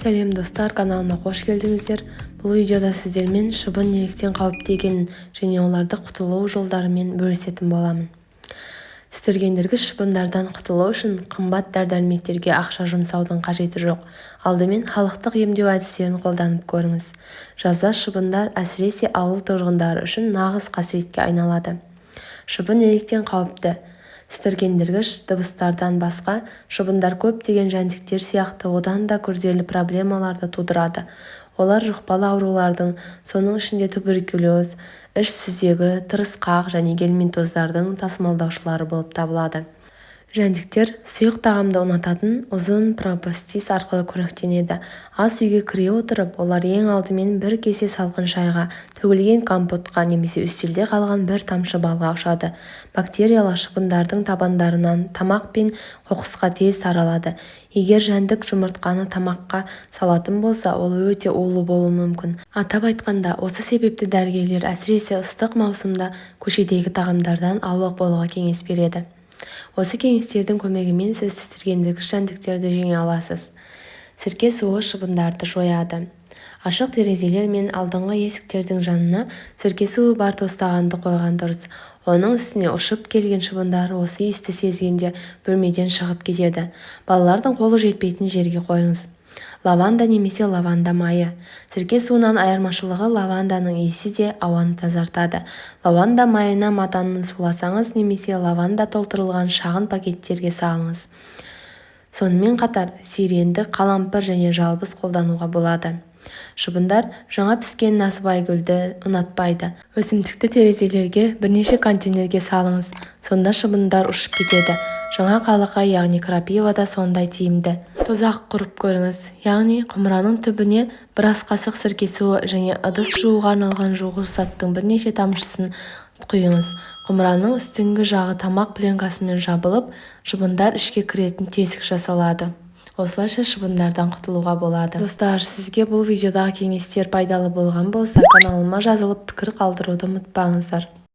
Сәлем, достар! Каналыма қош келдіңіздер! Бұл видеода сіздермен шыбын неліктен қауіпті екенін және оларды құтылу жолдарымен бөлісетін боламын. Тітіркендіргіш шыбындардан құтылу үшін қымбат дәрі-дәрмектерге ақша жұмсаудың қажеті жоқ. Алдымен халықтық емдеу әдістерін қолданып көріңіз. Жазда шыбындар, әсіресе ауыл тұрғындары үшін нағыз қасіретке айналады. Шыбын неліктен қауіпті? Тітіркендіргіш дыбыстардан басқа, шыбындар көптеген жәндіктер сияқты одан да күрделі проблемаларды тудырады. Олар жұқпалы аурулардың, соның ішінде туберкулез, іш сүзегі, тырысқақ және гельминтоздардың тасымалдаушылары болып табылады. Жәндіктер сұйық тағамды ұнататын ұзын пробосцис арқылы қоректенеді. Ас үйге кіре отырып, олар ең алдымен бір кесе салқын шайға, төгілген компотқа немесе үстелде қалған бір тамшы балға ұшады. Бактериялар шыбындардың табандарынан тамақ пен қоқысқа тез таралады. Егер жәндік жұмыртқаны тамаққа салатын болса, ол өте улы болуы мүмкін. Атап айтқанда, осы себепті дәрігерлер әсіресе ыстық маусымда көшедегі тағамдардан аулақ болуға кеңес береді. Осы кеңестердің көмегімен сіз тітіркендіргіш жәндіктерді жеңе аласыз. Сірке суы шыбындарды жояды. Ашық терезелер мен алдыңғы есіктердің жанына сірке суы бар тостағанды қойған дұрыс. Оның үстіне ұшып келген шыбындар осы иісті сезгенде бөлмеден шығып кетеді. Балалардың қолы жетпейтін жерге қойыңыз. Лаванда немесе лаванда майы. Сірке суынан айырмашылығы лаванданың иісі де ауаны тазартады. Лаванда майына матаны суласаңыз немесе лаванда толтырылған шағын пакеттерге салыңыз. Сонымен қатар сиренді қалампыр және жалбыз қолдануға болады. Шыбындар жаңа піскен насыбайгүлді ұнатпайды. Өсімдікті терезелерге бірнеше контейнерге салыңыз. Сонда шыбындар ұшып кетеді. Жаңа қалақай, яғни крапива да сондай тиімді. Тұзақ құрып көріңіз. Яғни құмыраның түбіне бір ас қасық сірке суы және ыдыс жууға арналған жуғыш заттың бірнеше тамшысын құйыңыз. Құмыраның үстіңгі жағы тамақ пленкасымен жабылып, шыбындар ішке кіретін тесік жасалады. Осылайша шыбындардан құтылуға болады. Достар, сізге бұл видеодағы кеңестер пайдалы болған болса, каналыма жазылып, пікір қалдыруды ұмытпаңыздар.